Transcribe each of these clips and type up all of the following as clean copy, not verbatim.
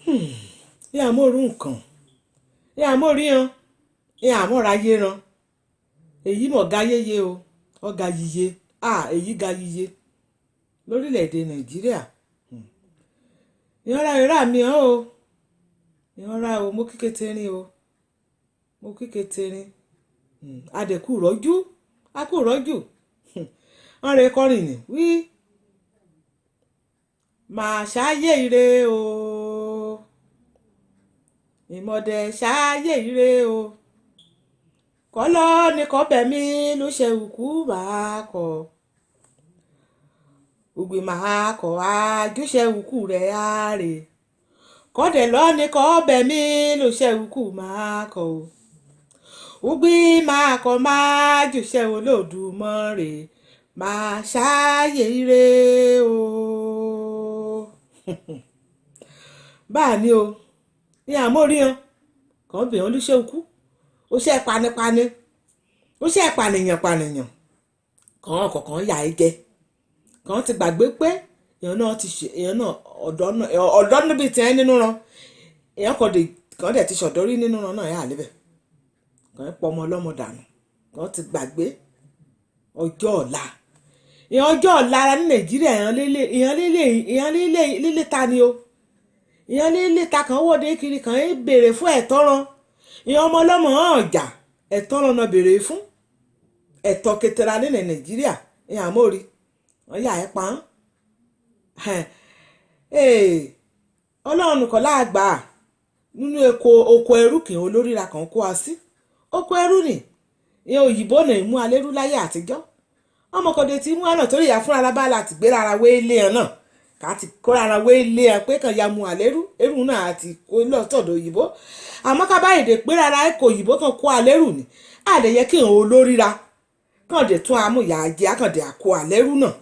Ìyá mọ̀ rú nǹkan, ìyá mọ̀ ríran, ìyá mọ̀ ráyé ran. Èyí mọ̀ ga yéye o, ọ̀gá yiye, à èyí ga yiye lórílẹ̀‐èdè Nàìjíríà. Ìyanra ìrà mi hàn o, ìyanra o, mo kí keterin o, mo kí keterin. Adẹ̀kú rọ́jú, a kú rọ́jú. Wọ́n rẹ̀ kọrin ní wí. Màá ṣáyé ire o, ìmọ̀dẹ̀ ṣáyé ire o, kọ́lọ́ ní kọ́bẹ̀ mi ló ṣe òkú máa kọ̀, ògbì máa kọ̀ àjùṣe òkú rẹ̀ àárè, kọ́dẹ̀ lọ́ ní kọ́bẹ̀ mi ló ṣe òkú máa kọ̀ o, ògbì máa kọ̀ máa jùṣe Olódùmarè, máa ṣáyé ire o. Báà ní o, ní àmóríyàn kàn bẹ̀ ọ́n lóṣẹ́ òkú, ó ṣe panipani, ó ṣe pànìyàn pànìyàn, kàn kọ̀ọ̀kan yà é jẹ, kàn ti gbàgbé pé èèyàn náà ti ṣe, èèyàn náà ọ̀dọ́ náà ọ̀dọ́ níbi tí ẹ nínú ran, èèyàn kàn dé kàn dẹ̀ ti ṣọ̀dọ́ rí nínú ran náà yà níbẹ̀, kàn ń pọ ọmọ ọlọ́mọ dànù, kàn ti gbàgbé ọjọ́ ọ̀la. Èèyàn ọjọ́ ọ̀la ara ní Nàìjíríà, èèyàn lélẹ̀, èèyàn lélẹ̀, èèyàn lélẹ̀ lílé ta ni o, èèyàn lélẹ̀ ta kàn wọ́de kiri, kàn ń béèrè fún ẹ̀tọ́ ran, èèyàn ọmọ ọlọ́mọ ọ̀jà ẹ̀tọ́ ran náà béèrè fún ẹ̀tọ́ ketera nílẹ̀ Nàìjíríà. Èèyàn àmórí wọ́n yà ẹ́ pa án. Ọlọ́run kọ́ láàgbà nínú oko oko ẹrú kì í olóríra kan kó wa sí oko ẹrú ni. Ìyẹn òyìnbó náà mú alérú láyé àtijọ́, ọmọkọ̀dé tí mú àná torí ìyá fúnra bá láti gbé rárá wé ilé ẹ̀ náà ká ti kó rárá wé ilé ẹ̀ pé kàn ya mú alérú ẹrú náà àti kó lọ́tọ̀dọ̀ òyìnbó. Àmọ́ ká bá èdè pé rárá ẹ̀kọ́ òyìnbó kan kó alérú ni àlẹ́ yẹ kí òun olóríra kàn dé tún amúyà jẹ́ àkàndé àkó alérú náà.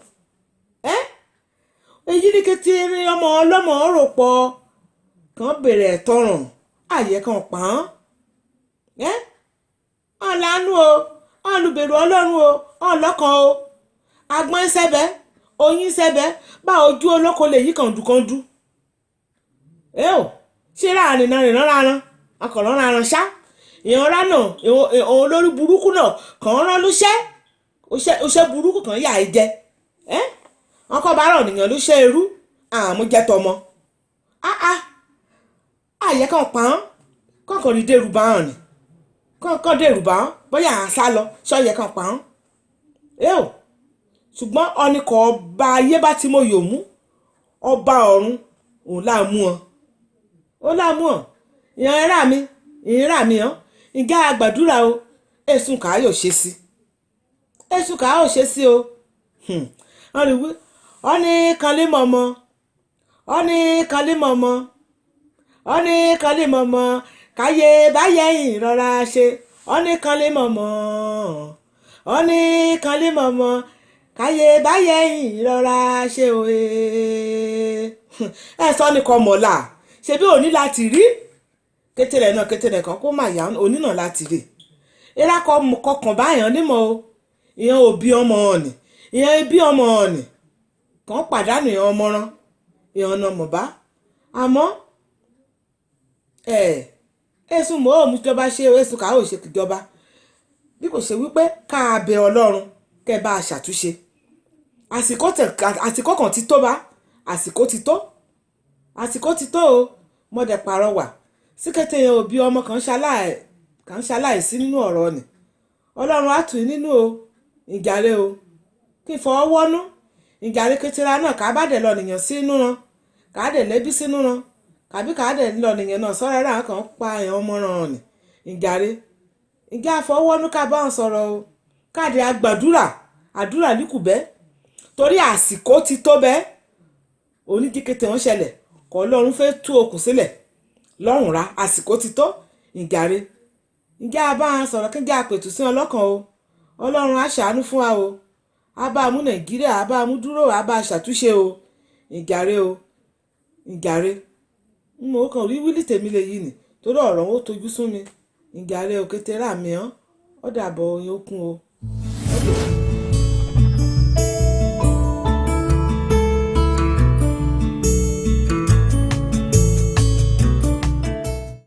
Ẹ́ èyí ní kété ọmọ ọlọ́mọ rò pọ̀ kàn bèrè ẹ̀tọ́ ràn àyè kan pa án. Ẹ́ ọ̀n lánú o, ọ̀n lùbẹ̀rù Ọlọ́run o, ọ̀n lọ́kàn o, agbọ́n sẹ́bẹ̀, oyin sẹ́bẹ̀, bá ojú olóko lè yí kàndùkàndù. Ẹ ò ṣé láàrin náà rìnrìn rárán akọ̀rọ̀ rárán ṣá, ìyẹn rán náà olórí burúkú náà kàn án rán lóṣẹ́ oṣẹ́ burúkú kan yà á jẹ. Ẹ́ wọn kọ́ bá rọ̀ nìyẹn lóṣẹ́ irú àmújẹtọmọ áá àyẹ kan pa án, kọ̀ọ̀kan rí dèrú bá hàn ni, kọ̀ọ̀kan dèrú bá hàn bóyá à ń sá lọ ṣọ́yẹ kan pa án. Ẹ ò ṣùgbọ́n ọ̀nìkọ̀ ọba ayé bá ti mọ yòmú ọba ọ̀run òun láàmú ọ, ó láàmú ọ. Ìyẹn ẹ̀rá mi, ìyẹn rà mí hàn ìjà àgbàdúrà o, èsùn kàá yóò ṣe sí, èsùn kàá yóò ṣe sí o. Wọ́n rí wí ọ́ní kanlé mọ̀mọ́, ọ́ní kanlé mọ̀mọ́, ọ́ní kanlé mọ̀mọ́, káyé báyẹ̀yìn rọra ṣe, ọ́ní kanlé mọ̀mọ́, ọ́ní kanlé mọ̀mọ́, káyé báyẹ̀yìn rọra ṣe òye. Ẹ sọ ní kọ mọ̀lá ṣebí òní láti rí kékeré náà, kékeré kan kó má yá òní náà láti rí ìlà kọkàn báyàn nímọ̀ o. Ìyẹn òbí ọmọ ọ̀nì, ìyẹn ẹbí ọmọ ọ̀nì kàn pàdánù ìyẹn ọmọràn ìyẹn ọ̀nà mọ̀bá. Àmọ́ ẹ̀ ẹ̀sùn mọ́ òun ìjọba ṣe ẹ̀sùn káà ò ṣe ìjọba bí kò ṣe wípé ká bẹ Ọlọ́run kẹ́ bá a ṣàtúnṣe. Àsìkò kan ti tó bá, àsìkò ti tó, àsìkò ti tó o. Mọ̀dẹ̀ pàrọwà síkété yẹn òbí ọmọ kan ṣaláìsí nínú ọ̀rọ̀ ni. Ọlọ́run á tù í nínú o, ìjàre o, kí n fọwọ́ wọ́nú ìjàre kékeré náà ká bá dẹ̀ lọ nìyàn sínú ran, ká dẹ̀ lẹ́bí sínú ran, kàbí ká dẹ̀ lọ nìyàn náà sọ́ra rà kàn pa èèyàn ọmọ ràn ní ìjàre. Ìjà àfọwọ́nú ká bá wọn sọ̀rọ̀ o, káàdì àgbàdúrà àdúrà líkùbẹ́ torí àsìkò ti tó bẹ́ẹ̀. Onídìkété wọn ṣẹlẹ̀ kọ́ Ọlọ́run fẹ́ tú okùn sílẹ̀ lọ́rùn ra, àsìkò ti tó ìjàre. Ìjà bá wọn sọ̀rọ̀ kí n jẹ́ àpètù sí ọlọ́kàn o. Ọlọ́run á ṣàánú fún wa o, á bá mú Nàìjíríà, á bá mú dúró, á bá ṣàtúnṣe o, ìjàre o, ìjàre. Mo kàn rí wílì tèmi lè yí ni torí ọ̀rọ̀ ó tojú sún mi. Ìjàre o, kété rà mí hàn, ó dàbọ̀ oyin okun o.